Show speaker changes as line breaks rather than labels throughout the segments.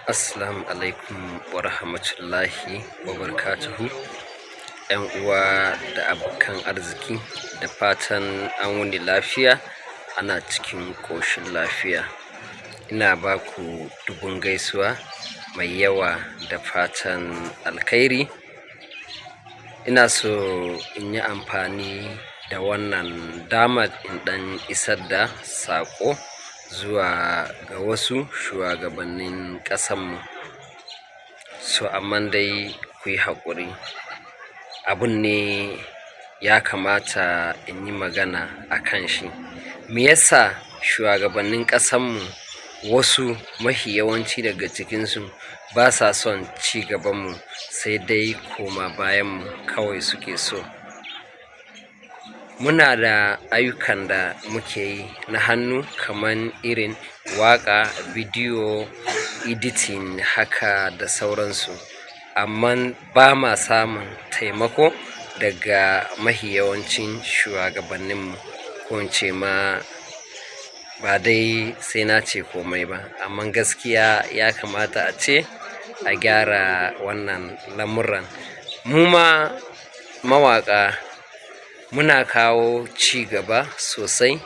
Assalamu alaikum wa rahmatullahi wa barakatuhu. ‘Yan uwa da abokan arziki, da fatan an wuni lafiya, ana cikin ƙoshin lafiya. Ina ba ku dubun gaisuwa mai yawa da fatan alkhairi. Ina so in yi amfani da wannan damar in ɗan isar da saƙo zuwa ga wasu shuwagabannin ƙasanmu. So amman dai ku yi haƙuri. Abun ne ya kamata in yi magana a kan shi. Me yasa shuwagabannin ƙasanmu, wasu mafi yawanci daga cikinsu, ba sa son ci gabanmu, sai dai koma bayanmu kawai suke so? Muna da ayyukan da muke yi na hannu kaman irin waƙa, bidiyo, editing haka da sauransu. Amman ba ma samun taimako daga mahi yawancin shuwagabanninmu. Ko in ce ma ba dai sai na ce komai ba. Amman gaskiya ya kamata a ce a gyara wannan lamuran. Mu ma mawaƙa muna kawo ci gaba sosai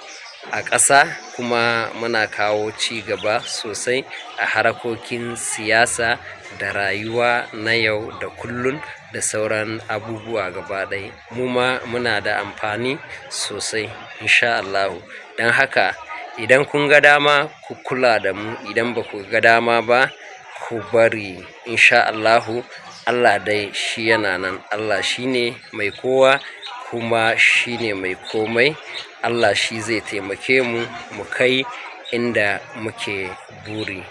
a ƙasa, kuma muna kawo ci gaba sosai a harkokin siyasa da rayuwa na yau da kullun da sauran abubuwa gaba ɗaya. Mu ma muna da amfani sosai in sha Allahu. Don haka idan kun ga dama ku kula da mu, idan ba ku ga dama ba ku bari, in sha Allahu. Allah dai shi yana nan. Allah shi ne mai kowa kuma shi ne mai komai. Allah shi zai taimake mu mu kai inda muke buri.